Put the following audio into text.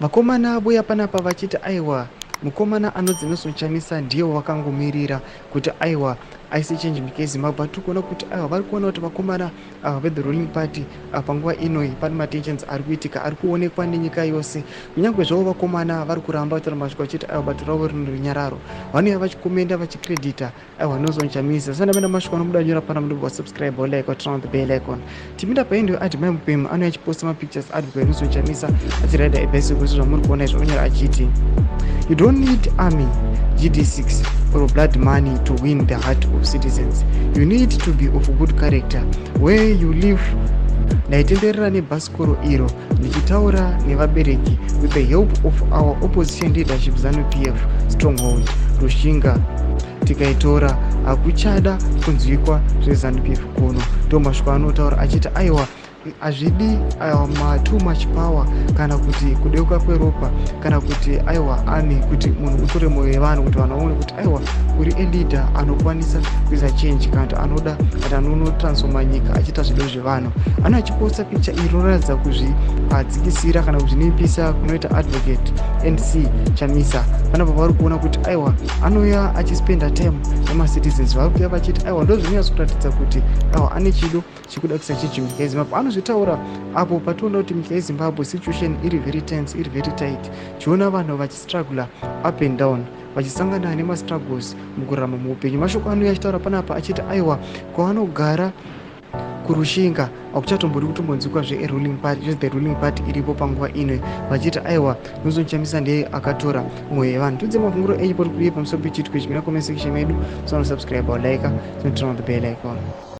Vakomana vouya panapa vachiti aiwa, mukomana anonzi Nelson Chamisa ndiye wakangomirira kuti aiwa aise change munyika yeZimbabwe. Tiri kuona kuti aiwa, vari kuona kuti vakomana ava vethe ruling party panguva inoi pane matensions ari kuitika ari kuonekwa nenyika yose. Kunyange zvavo vakomana vari kuramba vataura mashoko vachiti aiwa, bato ravo rino runyararo, vanouya vachikomenda, vachikredita aiwa Nelson Chamisa. Sandapenda mashoko anobuda nyora pana munobva wasubscribe, walike, waturn on the bell icon. Tipinda paendo Admire Mupemu anouya achiposta mapictures advocate Nelson Chamisa achiraida ebicycle sezvamuri kuona izvo. Onyora achiti, "You don't need army, GD6 or blood money to win the heart of citizens. You need to be of good character. Where you live, ndaitenderera nebhasikoro iro ndichitaura nevabereki. With the help of our opposition leadership, ZANU PF stronghold Rushinga tikaitora, hakuchada kunzwikwa zveZANU PF kuno." Ndo mashoko anotaura achiti aiwa, hazvidi aiwa too much power kana kuti kudeuka kweropa kana kuti aiwa army kuti munhu utore mwoyo yevanhu, kuti vanhu vaone kuti aiwa, uri leader anokwanisa kuisa change kana kuti anoda kuti anonotransforma nyika achiita zvido zvevanhu. Ano achiposta picha iri rinoratidza kuzvidzikisira kana kuzvinipisa kunoita Advocate NC Chamisa. Panapa vari kuona kuti aiwa, anouya achispenda time nemacitizens. Vari kuuya vachiti aiwa, ndo zvinonyatso kuti aiwa, ane chido chekuda kuisa change munyika yeZimbabwe. Anozvitaura apo pationa kuti munyika yeZimbabwe situation iri very tense, iri very tight. Chiona vanhu vachistrugla up and down, vachisangana nemastruggles mukurarama muupenyu. Mashoko anouya achitaura panapa achiti aiwa, kwavanogara kuRushinga hakuchatombodi kutombonzwikwa zveruling party, zvethe ruling party iripo panguva ino, vachiti aiwa, Nelson Chamisa ndeye akatora mwoyo yevanhu. Tudze mafunguro enyu pori kudiye pamusoro pechiitiko ichi mina comment section medu. Sonosubscribe, walike, sonoturn on the bell icon.